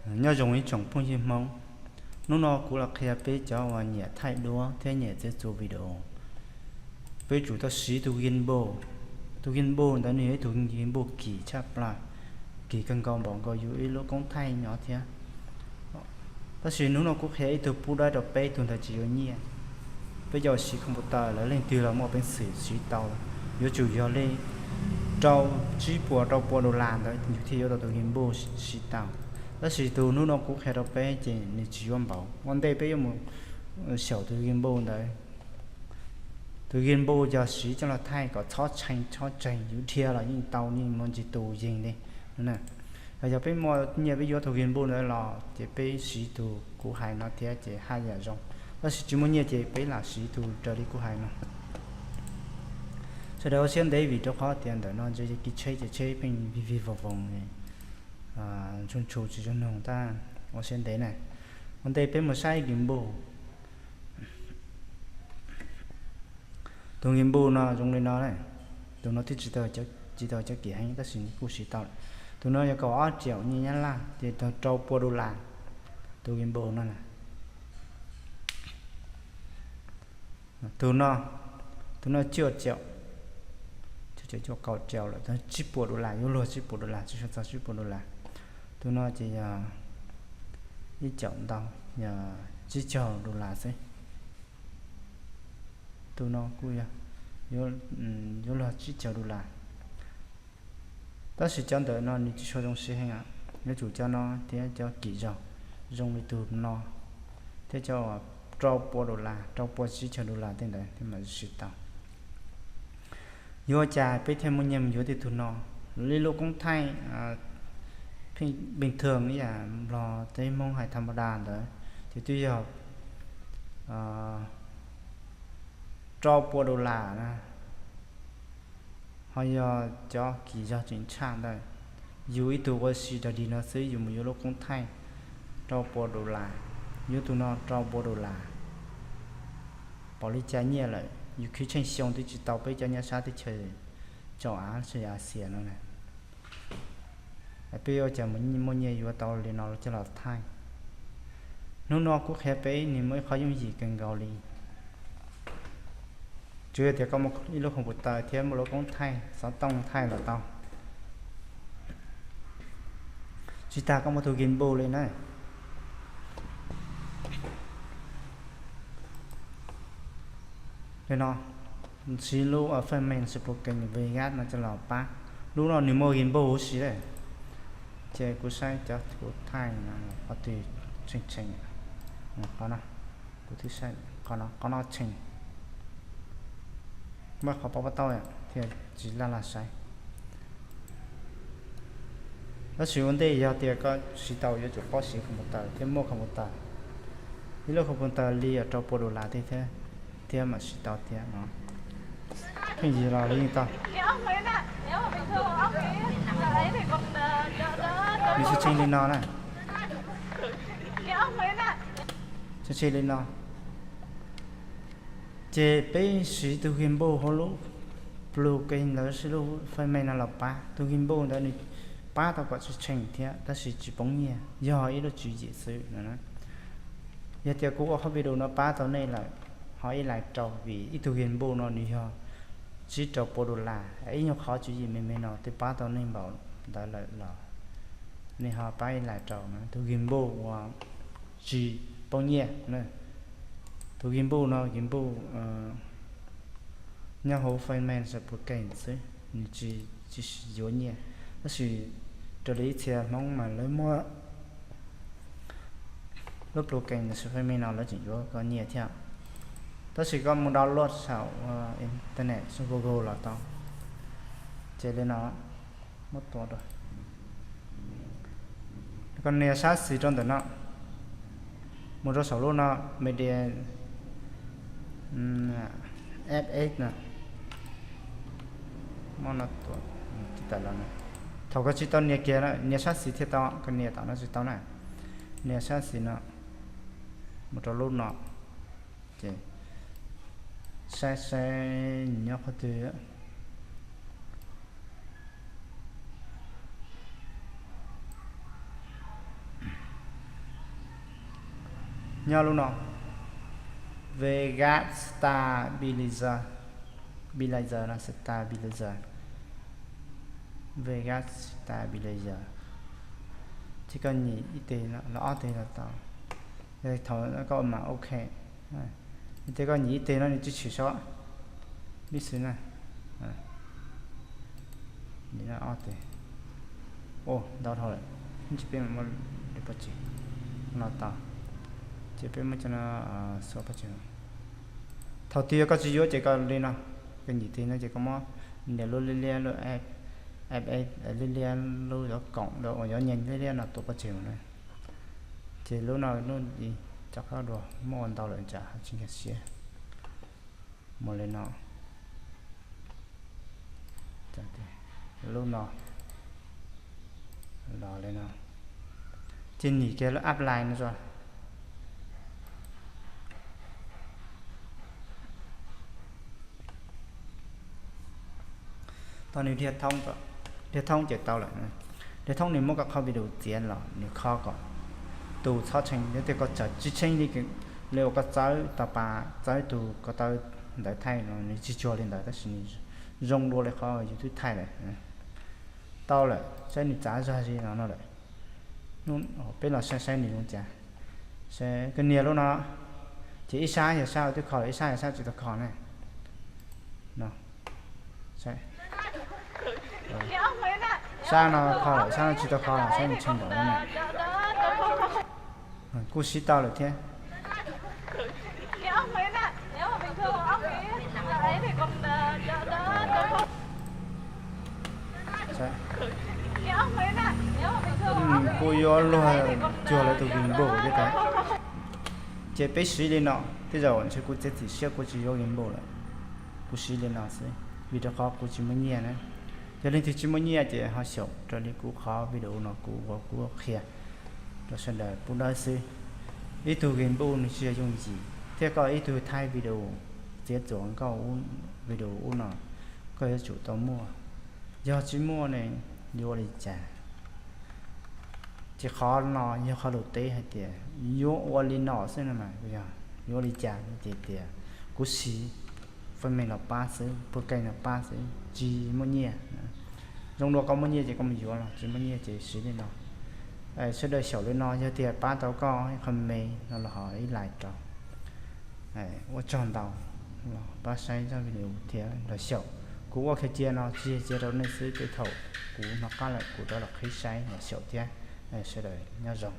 Nyob zoo ib tsoom phooj ywg Hmoob, hnub no kuv los qhia peb cov uas nyiam thaij duab thiab nyiam txiav txuas video, peb tsum tau siv tus gimbal. Tus gimbal ntawd nws yog ib tug gimbal kim tshaj plaws, kim kawg nkaus npaum nkaus yus ib lub koob thaij nyob thiab. Tab sis hnub no kuv qhia ib tug pub dawb rau peb, tus ntawd tsis yuav nyiaj. Peb cov siv computer lawv leej twg los muaj peev xwm siv tau, yuav tsum yog li rau tsib puas rau pua dollar ntawd yus thiaj yuav tau tus gimbal siv tau. Tab sis tus hnub no kuv qhia rau peb ces nws tsis yuav npaum. Ua ntej peb yuav mus xyaum tus gimbal ntawd. Tus gimbal yog siv coj los thaij kom txhob tshee txhob tseeg, yus dhia los yeej tau, yeej muaj ntsis tus yeeg li. Yog peb muaj nyiaj peb yuav tus gimbal ntawd los ces peb siv tus kuv hais no thiab ces haj yam zoo. Tab sis tsis muaj nyiaj ces peb lam siv tus raws li kuv hais no. Sawv daws ua siab ntev vim rau qhov tias ntawm no ntshe yog kev tsheb ces tsheb pheej vij vij voog voog, ntshua ntshua tsis zoo noog tab ua siab ntev na. Ua ntej peb mus saib gimbal. Tus gimbal no zoo li no na. Tus no twb tsis tau, tsis tau cov kim heev tab sis kuj siv tau lawm. Tus no yog kaum ob triệu nyiaj Nyab Laj ces tau rau pua dollar. Tus gimbal no na. Tus no, tus no cuaj triệu, cuaj triệu, cuaj kaum triệu lawm, tau tsib puas dollar, yuav luag tsib puas dollar, tsis txog tsib puas dollar. Tus no ces yog ib caum ntau, yog tsib caug dollar xwb. Tus no kuj yog yuav luag tsib caug dollar. Tab sis cov ntawm no nws tsis tshua zoo siv heev, yuav tsum cov no thiab cov kim zaug zoo li tus no thiab cov rau pua dollar, rau pua tsib caug dollar tej ntawd thiaj mam siv tau. Yuav ua cas peb thiaj muaj nyiaj mus yuav tej tug no? Li lub koob thaij pheej bình thường ib yam Nplog thiab Hmoob hais tham ma da ntawd ces twb yog rau pua dollar na. Ho yog cov kim zaug tseem tshaj ntawd, yus ib tug ua si dog dig no xwb yus mus yuav lub koob thaij rau pua dollar, yuav tus no rau pua dollar, npaum li cas nyiaj lawm, yus khwv tsheej xyoo twb tsis tau peb cov nyob sab teb chaws châu Á los sis Asia no na. Peb yuav ua cas muaj nyiaj yuav tau li no coj los thaij? Hnub no kuv qhia peb nws muaj ib qho yooj yim kawg nkaus li. Tsuas yog tias koj muaj ib lub computer thiab muaj lub koob thaij xov tooj thaij los tau. Tsis tas koj muaj tus gimbal li na. Li no, siv lub phần mềm Spokane Vegas no coj los pab. Lub no nws muaj gimbal huv si lawm. Ces kuv saib cov kuv thaij no qhov twg tshee tshee, qhov no, kuv twb saib qhov no, qhov no tshee. Muaj qhov pab pab tau thiaj tsis laj laj saib. Tab sis ua ntej yog tias koj siv tau yuav tsum paub siv computer thiab muaj computer. Ib lub computer li rau pua dollar tej thiab, thiab mam siv tau thiab no. Pheej yig los li tau. Nws tshee tshee li no na. Tshee tshee li no. Ces peb siv tus gimbal hauv lub Plogen lossis lub phần mềm no los pab. Tus gimbal ntawd nws pab tau kom tshee tshee thiab tab sis tsis poob nyiaj, yog ib lub tswv yim xwb no. Yog tias kuv ua qhov video no pab tau nej lawm, ho ib lais rau, vim ib tug gimbal no nws yog tsib rau pua dollar, ib nyuag qhov tswv yim me me no twb pab tau nej npaum ntawd lawm los nej ho pab ib lais rau na. Tus gimbal uas tsis poob nyiaj, tus gimbal no gimbal nyob hauv phần mềm Spokane xwb, nws tsis, tsis yuav nyiaj. Tab sis raws li ib txhia Hmoob mas lawv muaj lub Plogen lossis phần mềm no lawv tseem yuav koj nyiaj thiab. Tab sis koj mus download saum internet, saum Google los tau. Ces li no, muab tua rau, koj nias sab xis rau ntawm no, mus rau saum lub no, media, F X no, tawm los. Thaum koj tsis tau nias kiag, nias sab xis thiaj tau, koj nias tom no tsis tau na. Nias sab xis no, mus rau lub no, ces saib saib nws nyob qhov twg. Nyob lub no, Vegas Stabilizer, Stabilizer no, Stabilizer, Vegas Stabilizer. Ces koj nyem ib teg los ob teg los tau. Thaum koj ua mas ok, ces koj nyem ib teg no nws tsis tshwm saib li xwb na. Ob teg, ntau dhau lawm, ces peb muab li pov tseg no tau, ces peb muab cov no xuas pov tseg. Thaum twg yog koj tsis yuav ces koj li no, koj nyem teg no ces koj muab nias lub liab liab, lub liab liab, lub yuav koom uas yuav nyeem liab liab no tuav pov tseg na. Ces lub no lub, cov qab dua muab ua ntau lawm tsam ho tsis nkag siab. Mus li no, lub no los li no, ces nim kiag lub apply no tso. Tau nws dhia thoob, dhia thoob ces tau lawm. Dhia thoob nws muab koj qhov video txiav los nws kho kom tus txhob tshee, yog tias koj tsis tshee li, li uas koj txawb tau pas, txawb tus ko taw ntawd thaij no nws tsis cuag li ntawd tab sis nws zoo dua li qhov yus twb thaij lawm. Tau lawm, saib nws txav zog li no no lawm. Peb los saib saib nws zoo cas. Koj nias lub no, ces ib sab yog sab uas twb kho lawm, ib sab yog sab tsis tau kho na. Sab no kho lawm, sab no tsis tau kho lawm, sab no tshee ntawd na. Kuj siv tau lawm thiab. Kuj yuav luag cuag lawv tus gimbal thiab. Ces peb siv li no, tej zaum ntshe kuv txiav txim siab kuv tsis yuav gimbal lawm. Kuv siv li no xwb vim rau qhov kuv tsis muaj nyiaj na. Yog leej twg tsis muaj nyiaj ces ho xyaum raws li kuv qhov video no kuv ua kuv qhia rau sawv daws pub dawb xwb. Ib tug gimbal nws tsis yog yooj yim thiab, koj ib tug thaij video txiav txuas nkauj video ub no koj yuav tsum tau muaj. Yog tsis muaj ne yuav ua li cas? Ces qhov no yog qhov lus teb hais tias yuav ua li no xwb no mas, yog yuav ua li cas ces tias kuv siv fab mem los pab xwb, pug keej los pab xwb, tsis muaj nyiaj. Zoo dua koj muaj nyiaj ces koj mus yuav los tsis muaj nyiaj ces siv li no. Sawv daws xyaum li no yog tias pab tau koj ib qho me no los ho ib like rau. Ua tsaug ntau los pab saib zaj video thiab los xyaum. Kuv ua qhia cia no tsis yog cia rau nej xwb, tej thaum kuv hnov qab lawm kuv rov los qhib saib los xyaum thiab. Sawv daws nyob zoo.